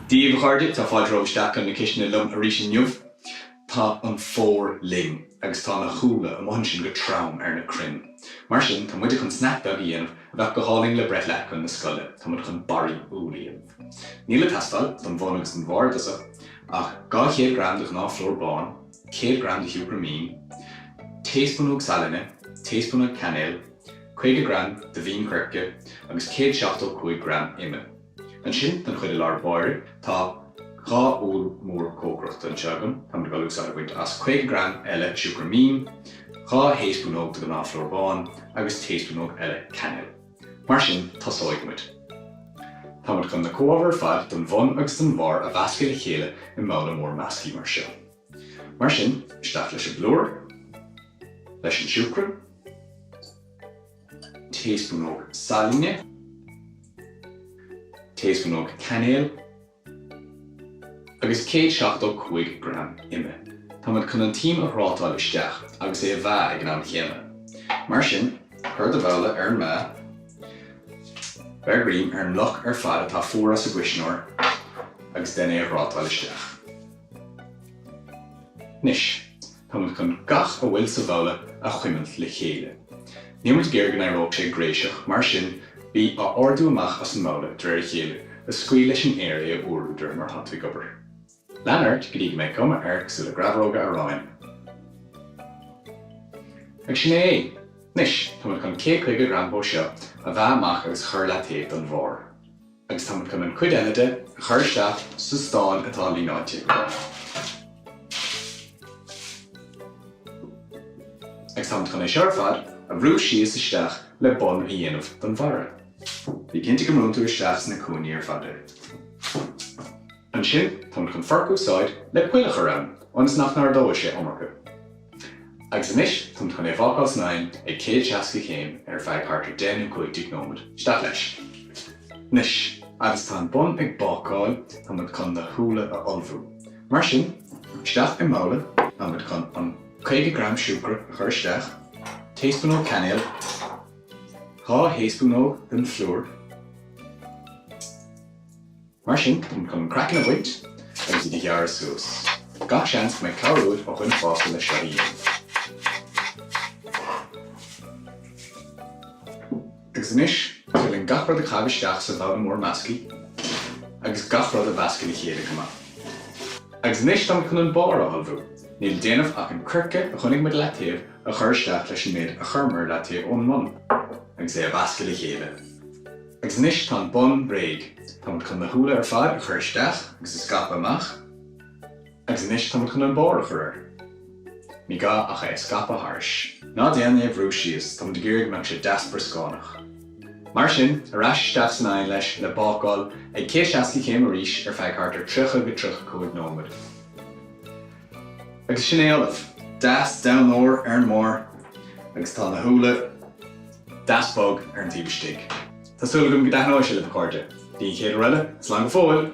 Dia daoibh a chairde, tá fáilte romhaibh isteach chun na cistine liom arís inniu. Tá an fómhar linn agus tá na húlla amuigh ansin go trom ar na crainn. Mar sin, tá muide chun snaic beag a dhéanamh a bheadh go hálainn le breith leat chun na scoile, tá muid chun barraí úll a dhéanamh. Níl ag teastáil, don bhun agus don bharr i dtosach, ach 200 gram de ghnáthphlúr bán, 100 gram de shiúcra mín, taespúnóg salainne, taespúnóg cainéil, 50 gram de mhín-choirce agus 175 gram ime. Ansin, don chuid i lár báire, tá 2 úll mór cócaireachta anseo agam, táimid ag dul úsáid a bhaint as 50 gram eile siúcra mín, 2 thaespúnóg de ghnáthphlúr bán agus taespúnóg eile cainéil. Mar sin, tosóidh muid. Táimid chun na comhábhair ar fad don bhun agus don bharr a mheascadh le chéile i mbabhla mór measctha mar seo. Mar sin, isteach leis an bplúr, leis an siúcra, taespúnóg salainne, taespúnóg cainéil agus 175 gram ime. Táimid chun an t-im a ghrátáil isteach agus é a mheá ag an am chéanna. Mar sin, cuir do bhabhla ar an meá, beir greim ar an mbloc ar fad atá fuar as an gcuisneoir agus dein é a ghrátáil isteach. Anois, táimid chun gach a bhfuil sa bhabhla a chuimilt le chéile. Níl muid ag iarraidh go n-éireodh sé gréiseach, mar sin bí á ardú amach as an mbabhla de réir a chéile agus scaoil leis an aer é a fhuarú de réir mar atá tú ag obair. Lean ort go dtí go mbeidh cuma air cosúil le grabhróga aráin. Agus sin é é! Anois, táimid chun 150 gram dhó seo a mheá amach agus a chur i leataobh don bharr. Agus táimid chun an chuid eile de a chur isteach sa stán atá líneáilte agam. Agus táimid chun é seo ar fad a bhrú síos isteach le bun a dhéanamh don bharra. Bí cinnte go mbrúnn tú isteach sna cúinní ar fad é. Ansin, táimid chun forc a úsáid le poill a chur ann, ionas nach n-ardóidh sé iomarca. Agus anois, táimid chun é a bhácáil san oigheann ag 160 céim ar feadh thart ar 10 nó 15 nóiméad. Isteach leis! Anois, agus tá an bun ag bácáil, táimid chun na húlla a ullmhú. Mar sin, isteach i mbabhla, táimid chun an 50 gram siúcra a chur isteach, taespúnóg cainéil, 2 thaespúnóg den phlúr, Mar sin, táimid chun an craiceann a bhaint agus iad a ghearradh suas. Gach seans go mbeidh cabhair uait ó dhuine fásta leis seo a dhéanamh. Agus anois, is féidir linn gach rud a chaitheamh isteach sa bhabhla mór measctha agus gach rud a mheascadh le chéile go maith. Agus anois táimid chun an barr a ullmhú. Níl le déanamh ach an coirce a choinnigh muid i leataobh a chur isteach leis an méid a chuireamar i leataobh ón mbun agus é a mheascadh le chéile. Agus anois tá an bun réidh. Táimid chun na húlla ar fad a chur isteach agus a scaipeadh amach. Agus anois táimid chun an barr a chur air. Ní gá ach é a scaipeadh thairis. Ná déan é a bhrú síos, táimid ag iarraidh go mbeadh sé deas brioscánach. Mar sin, ar ais isteach san oigheann leis le bácáil ag 160 céim arís ar feadh thart ar 30-35 nóiméad. Agus sin é ullamh. Deas donn óir ar an mbarr agus tá na húlla deas bog ar an taobh istigh. Tá súil agam go dtaitneoidh sé libh a chairde. Go dtí an chéad uair eile, slán go fóill!